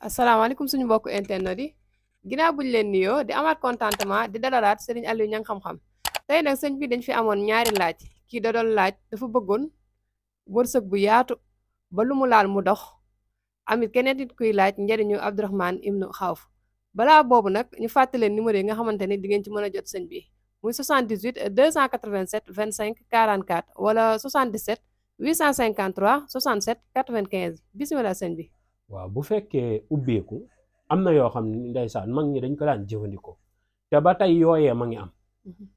asalaamaaleykum suñu mbokku internet yi ginnaaw buñ leen nuyoo di amaat contentement di dalalaat sëriñ Aliou Niang xam-xam tey nag sëñ bi dañ fi amoon ñaari laaj kii da doon laaj dafa bëggoon wërsëg bu yaatu ba lu mu laal mu dox amit keneen nit kuy laaj njëriñu Abdourahmane ibnu Xawf balaa boobu nag ñu fàttaleen numéro yi nga xamante ne di ngeen ci mën a jot sëñ bi muy 78 287 25 44 wala 77 853 67 95 bisimilah sëñ bi. waaw bu fekkee ubbeeku am na yoo xam ne ndeysaan mag ñi dañ ko daan jëfandikoo te ba tey yooyee ma ngi am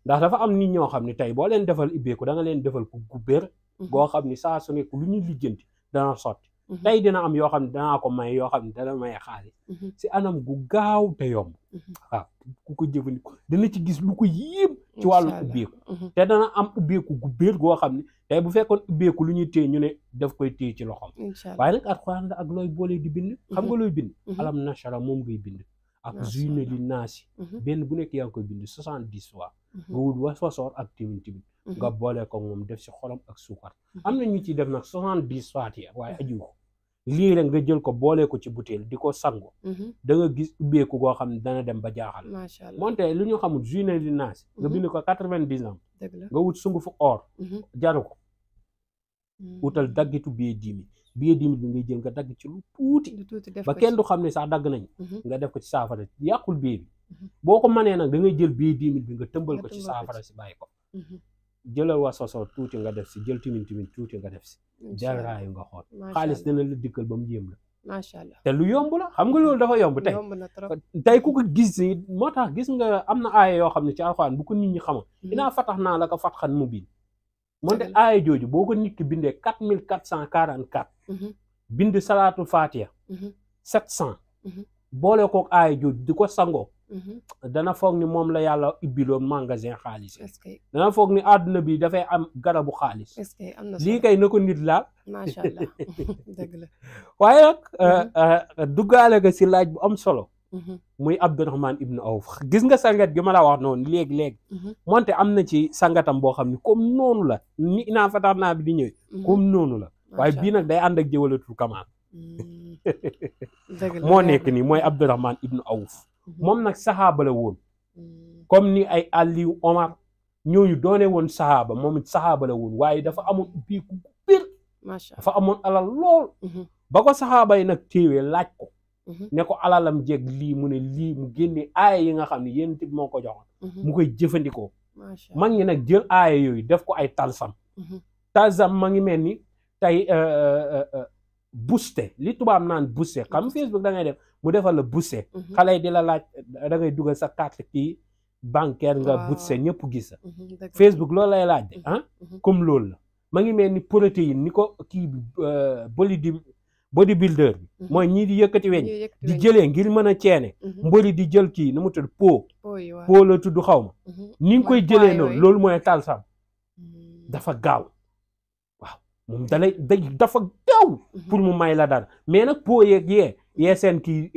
ndax dafa am nit ñoo xam ne tey boo leen defal ubbeeku da nga leen defal ku gubbéer goo xam ni saa su nekk lu ñu lijjanti dana sotti tey dina am yoo xam ne danaa ko may yoo xam ne dana may xaalis si anam gu gaaw te yomb waaw ku ko jëfandikoo dana ci gis lu ko yéem ci wàllu ubbeeku te dana am ubbeeku gubbéer goo xam ne tey bu fekkoon ubbeeku lu ñuy téye ñu ne daf koy téye ci loxoom waaye nag Alxuraan la ak looy boole di bind xam nga looy bind alam nashara moom ngay bind ak zuyna li naasi benn bu nekk yaa ngi koy bind 70 fois nga wut wasoor ak timin nga boole ko moom def si xolam ak suukar am na ñu ci def nag 70 faatiya waaye aju ko lii rek nga jël ko boole ko ci butéel di ko sango da nga gis ubbeeku goo xam ne dana dem ba jaaxal moonte lu ñu xamul zuyna li naasi nga bind ko 90 ans nga wut sungufu or jaru ko utal daggitu billet 10 000 billet 10 000 bi ngay jël nga dagg ci lu tuuti ba kenn du xam ne sax dagg nañ nga def ko ci saafara yàqul billet bi boo ko mënee nag da ngay jël billet 10 000 bi nga tëmbal ko ci saafara si bàyyi ko jëlal wa soso tuuti nga def si jël timin tuuti nga def si jël raayu nga xool xaalis dana la dikkal ba mu jéem la macha allah te lu yomb la xam nga loolu dafa yomb tey ku ko gis ni moo tax gis nga am na aaya yoo xam ne ci Alxuraan bu ko nit ñi xamoon inaa fatax naa la ko fatxan mubiin moonte aaya jooju boo ko nit ki bindee 4444 bind salaatul fatiha 700 boole kook aaya jooju di ko sangoo dana foog ni moom la yàlla ibbiloon magasin xaalis dana foog ni àdduna bi dafay am garabu xaalis lii kay na ko nit laal macha allah dëgg la waaye nag duggaale nga si laaj bu am solo muy Abdourahmane ibnu Awf gis nga sangat gi ma la wax noonu léegi moonte am na ci sangatam boo xam ne comme noonu la ni inaa fatax naa bi di ñëwee comme noonu la waaye bii nag day ànd ak jëwalatul kamaan moo nekk nii mooy Abdourahmane ibnu Awf moom nag saxaaba la woon comme ni ay Aliou Omar ñooñu doone woon saxaaba moom it saxaaba la woon waaye dafa amoon ubbiiku bir dafa amoon alal lool ba ko saxaaba yi nag téewee laaj ko ne ko alalam jeg lii mu ne lii mu génne aaya yi nga xam ne yéen it moo ko joxoon mu koy jëfandikoo mag ñi nag jël aaya yooyu def ko ay talsam ma ngi mel ni tey booster li tubaab naan booster xam Facebook da ngay def mu defal la booster xale yi di la laaj da ngay dugal sa carte kii bancaire nga booster ñëpp gis sa Facebook loolu lay laaj de comme loolu la ma ngi mel ni protéine ni ko kii bodybuilder bi mooy ñii di yëkkati weñ di jëlee ngir mën a ceene mbëri di jël kii nu mu tudd po la tudd xaw ma ni nga koy jëlee noonu loolu mooy talsam dafa gaaw waaw moom dafa gaaw pour mu may la dara mais nag po yeeg yee seen kii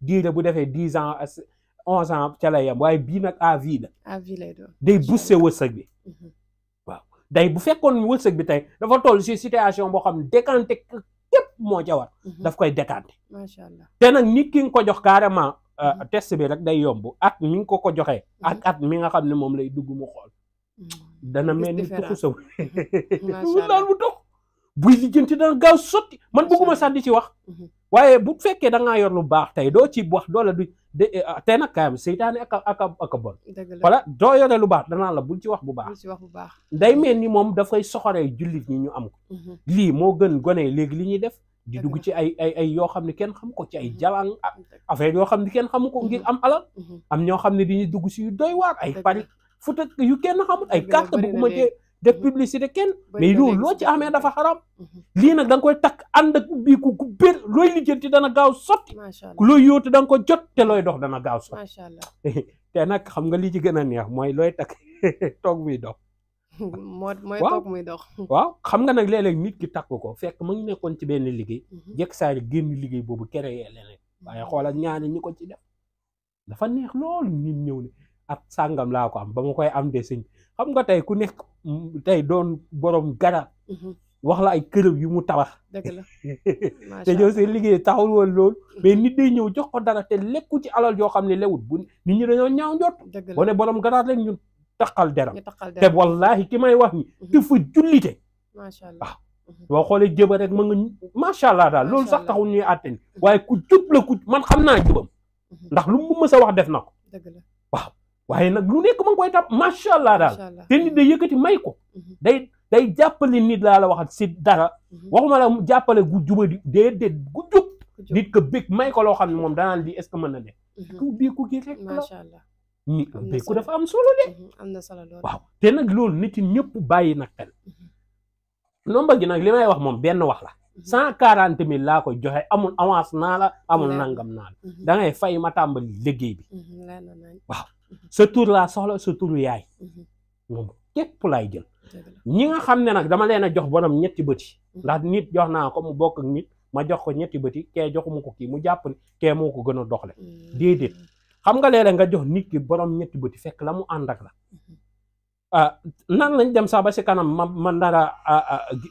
diire bu defee 10 ans 11 ans ca la yem waaye bii nag à vie la day booster wërsëg bi waaw day bu fekkoon wërsëg bi tey dafa toll si situation boo xam ne décanté képp moo ca war daf koy décanté macha allah te nag nit ki nga ko jox carrément test bi rek day yomb at mi nga ko joxee ak at mi nga xam ne moom lay dugg mu xool dana mel ni tuxu saw daal bu dox buy lijjanti dana gaaw sotti man bëgguma sax di ci wax waaye bu fekkee da ngaa yor lu baax tey doo ci wax doola du tey nag kaayam seytaane aka bon wala doo yore lu baax danaa la bul ci wax bu baax day mel ni moom dafay soxoree jullit ñi ñu am ko lii moo gën gone léegi li ñuy def di dugg ci ay yoo xam ne kenn xam ko ci ay jalang affaire yoo xam ne kenn xamu ko ngir am alal am ñoo xam ne dañuy dugg si yu doy waar ay pari foot yu kenn xamul ay carte bëgguma cee def publicité kenn mais loolu loo ci amee dafa xaram lii nag da nga koy takk ànd ak ubbiku ku bér looy lijjanti dana gaaw sotti looy yóotu da nga ko jot te looy dox dana gaaw sotti te nag xam nga li ci gën a neex mooy looy takk toog muy dox mooy toog muy dox waaw xam nga nag léeg-léeg nit ki takk ko fekk mu ngi nekkoon ci benn liggéey jekk saa yi génn liggéey boobu créé leneen waaye xoolal ñaari ñi ko ci def dafa neex loolu nit ñëw ne ak sàngam laa ko am ba ma koy am de sëñ xam nga tey ku nekk tey doon borom garab wax la ay kërëb yu mu tabax dëgg la te ñëw seen liggéey taxul woon loolu mais nit day ñëw jox ko dara te lekku ci alal yoo xam ne lewut bu nit ñi dañoo ñaaw njot boo ne borom garaat rek ñu taxal deram te wallahi ki may wax ni dafa jullite macha allah boo xoolee jëba rek ma nga macha allah daal loolu sax taxul ñuy àtte waaye ku jub la ku man xam naa jubam ndax lu mu mës a wax def na ko dëgg la waaw waaye nag lu nekk ma ngi koy tab macha allah daal te nit day yëkkati may ko day jàppale nit laa la wax si dara waxuma la jàppale gu juba di déedéet gu jub nit ko bég may ko loo xam ne moom danaan di est-ce que mën na def ku béeku gi rek la macha allah ni béeku dafa am solo de am na solo lool waaw te nag loolu nit ñëpp bàyyi nag xel nomba gi nag li may wax moom benn wax la 140 000 laa koy joxe amul avance naa la amul nangam naa la da ngay fay ma tàmbali liggéey bi waaw sa tur laa soxla sa turu yaay moom képp laay jël ñi nga xam ne nag dama leen a jox borom ñetti bëti ndax nit jox naa ko mu bokk ak nit ma jox ko ñetti bëti kee joxuma ko kii mu jàpp ni kee moo ko gën a doxle déedéet xam nga léeg-léeg nga jox nit ki borom ñetti bëti fekk la mu ànd ak la nan lañ dem sax ba si kanam ma ndara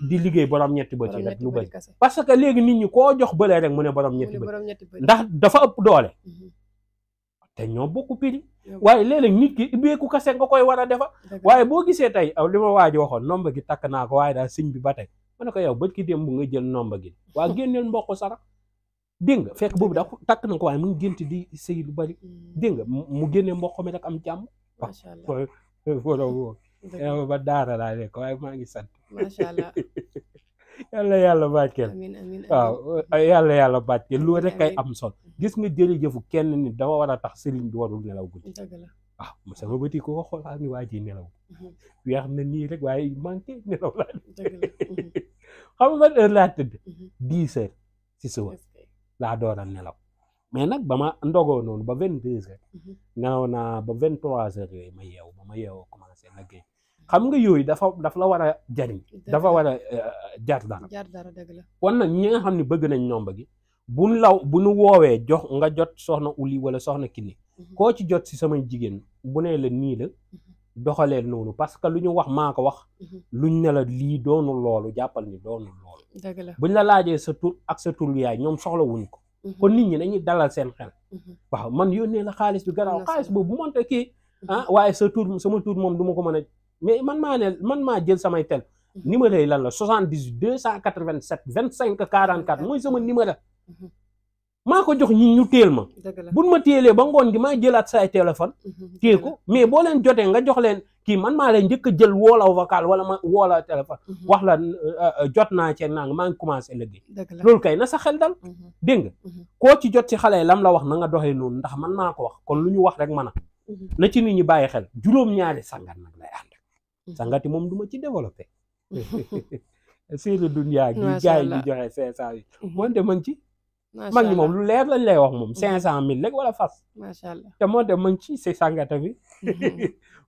di liggéey borom ñetti bëti rek lu bëri parce que léegi nit ñi koo jox bële rek mu ne borom ñetti bëti ndax dafa ëpp doole te ñoo bokku piri waaye léeg-léeg nit ki ibbeeku kase nga koy war a defa waaye boo gisee tey aw li ma waaji waxoon nomba gi takk naa ko waaye daal sëñ bi ba tey ma ne ko yow bët ki dem bu nga jël nomba gi waa génneel mboq sarax dégg nga fekk boobu da takk na ko waaye mu ngi gént di sëy lu bari dégg nga mu génne mboq mi rek am jàmm waaw ba daara laa nekk waaye maa ngi sant macha allah yàlla bàcceel waaw yàlla bàcceel lu rek kay am sol gis nga jërëjëfu kenn nit dafa war a tax sëriñ bi warul nelaw guddi waaw sama bëti ko xoolal ni waa ji nelaw weex na nii rek waaye manqué nelaw laa xam nga heure laa tëdd 10 heures si suba laa door a nelaw mais nag ba ma ndogoo noonu ba 22 heures nelaw naa ba 23 heures yooyu ma yeewoo commencé liggéey xam nga yooyu dafa la war a jariñ dafa war a jar dara dëgg la kon nag ñi nga xam ne bëgg nañ nomba gi bu nu woowee jox nga jot soxna uli wala soxna kinni koo ci jot si samay jigéen bu ne la nii la doxaleel noonu parce que lu ñu wax maa ko wax luñ ne la lii doonul loolu jàppal ni doonul loolu dëgg la buñ la laajee sa tur ak sa tur yaay ñoom soxla wuñ ko kon nit ñi dañuy dalal seen xel waaw man yónnee la xaalis bi garaaw xaalis boobu bu monte kii waaye sama tur moom du ma ko mën a mais man maa jël samay tel numéro yi lan la 78 287 25 44 mooy sama numéro maa ko jox ñi ñu téel ma buñ ma téelee ba ngoon gi maa jëlaat say téléphone téye ko mais boo leen jotee nga jox leen kii man maa leen njëkk a jël woola vocal wala ma woola téléphone wax la jot naa ci nang maa ngi commencé liggéey loolu kay na sa xel dal dégg nga koo ci jot ci xale yi lam la wax na nga doxee noonu ndax man maa ko wax kon lu ñu wax rek mën a na ci nit ñi bàyyi xel juróom-ñaari sangat nag lay ànd sangati moom duma ci développé seeni dunya gi gaay yi joxe 500 yi moonte ma ngi ci mag ñi moom lu leer lañ lay wax moom 500 000 rek wala fas macha allah te moonte ma ngi ci si sangata bi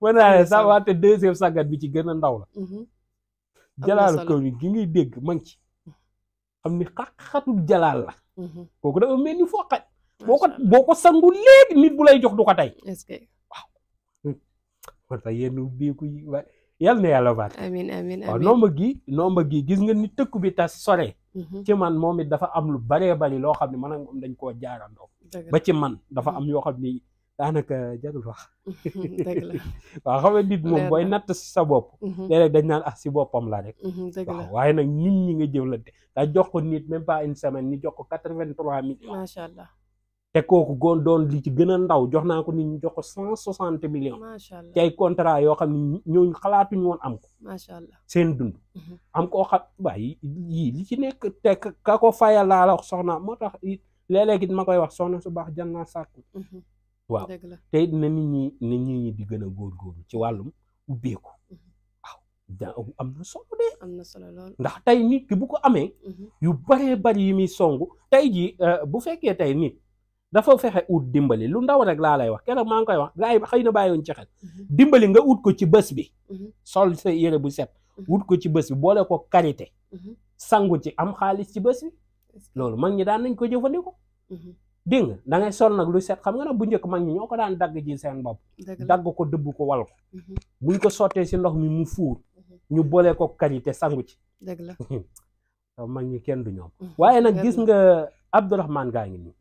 mën naa ne sax wante deuxième sangat bi ci gën a ndaw la jalaalu kaw yi gi ngay dégg ma ngi ci xam ni xat-xatul jalaal la kooku dafa mel ni foo xaj boo ko sangu léegi nit bu lay jox du ko tey waaw man fa yenn ubbeeku yi waaye yal na yàlla baat amiin waaw nomba gi gis nga ni tëkku bi tas sore ci man moom it dafa am lu baree bari loo xam ne man ak moom dañ koo jaarandoo ba ci man dafa am yoo xam ni daanaka jarul wax waaw xam nga nit moom booy natt si sa bopp léeg-léeg dañ naan si boppam la rek waaw waaye nag nit ñi nga jëflante daa jox ko nit même pas une semaine ni jox ko 83 millions macha allah te kooku doon li ci gën a ndaw jox naa ko nit ñi jox ko 160 millions macha allah ci ay contrat yoo xam ne ñooñu xalaatuñu woon am ko macha allah seen dund am koo xam waaye yii li ci nekk te ka ko fayal laa la wax soxna moo tax léeg-léeg it ma koy wax soxna su baax jan naa sàkku waaw te it na nit ñi di gën a góorgóorlu ci wàllum ubbeeku waaw am na solo de am na solo lool ndax tey nit ki bu ko amee yu baree bari yi muy songu tey ji bu fekkee tey nit dafa fexe ut dimbali lu ndaw rek laa lay wax keroog maa ngi koy wax gars yi xëy na bàyyiwuñ ci xel dimbali nga ut ko ci bés bi sol sa yére bu set ut ko ci bés bi boole ko karité sangu ci am xaalis ci bés bi loolu mag ñi daan nañ ko jëfandikoo dégg nga da ngay sol nag lu set xam nga nag bu njëkk mag ñi ñoo ko daan dagg ji seen bopp dagg ko dëbb ko wal ko buñ ko sottee si ndox mi mu fuur ñu boole ko qualité sangu ci dëgg la. mag ñi kenn du ñoom waaye nag gis nga Abdourahmane gaa ngi nii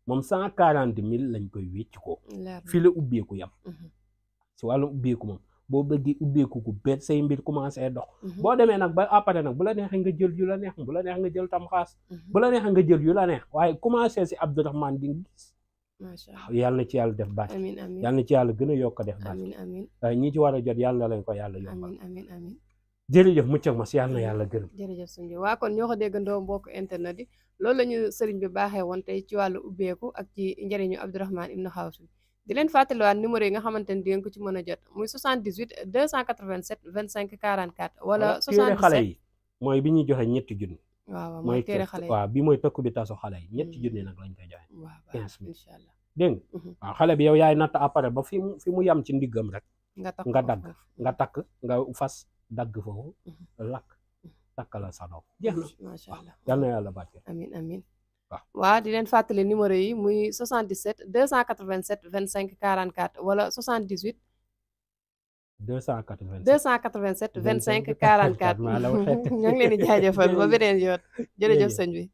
moom 140 000 lañ koy wécc ko fii la ubbeeku yam si wàllum ubbeeku moom boo bëggee ubbeeku ku bet say mbir commencé dox boo demee nag ba après nag bu la neexee nga jël yu la neex bu la neex nga jël tam xaas bu la neexee nga jël yu la neex waaye commencé si Abdourahmane di nga gis yàlla na ci yàlla def baax yàlla na ci yàlla gën a yokk def baax ñi ci war a jot yàlla na lañ ko yàlla yombal jërëjëf mucc ak mas yàlla na yàlla gërëm jërëjëf sëñ bi waa kon ñoo ko déggandoo mbokk internet yi loolu la ñu sëriñ bi baaxee woon tey ci wàllu ubbeeku ak ci njëriñu Abdourahmane ibnu Xawf bi di leen fàttaliwaat numéro yi nga xamante ni di ngeen ko ci mën a jot muy 78 287 25 44 wala 77 xale yi mooy bi ñuy joxe ñetti junni waaw mooy téere xale yi waaw bi mooy tëkku bi tasu xale yi ñetti junni nag lañ koy joxe waaw 15 000 incha allah dégg nga waaw xale bi yow yaay natt après ba fi mu yam ci ndiggam rek nga dagg nga takk nga fas dagg foofu lakk takk la sa doom jeex na macha allah yal na yàlla barke amin waaw di leen fàttali numéro yi muy 77 287 25 44 wala 78 287 25 44 ñoo ngi leen di jaajëfal ba beneen yoon jërëjëf sëñ bi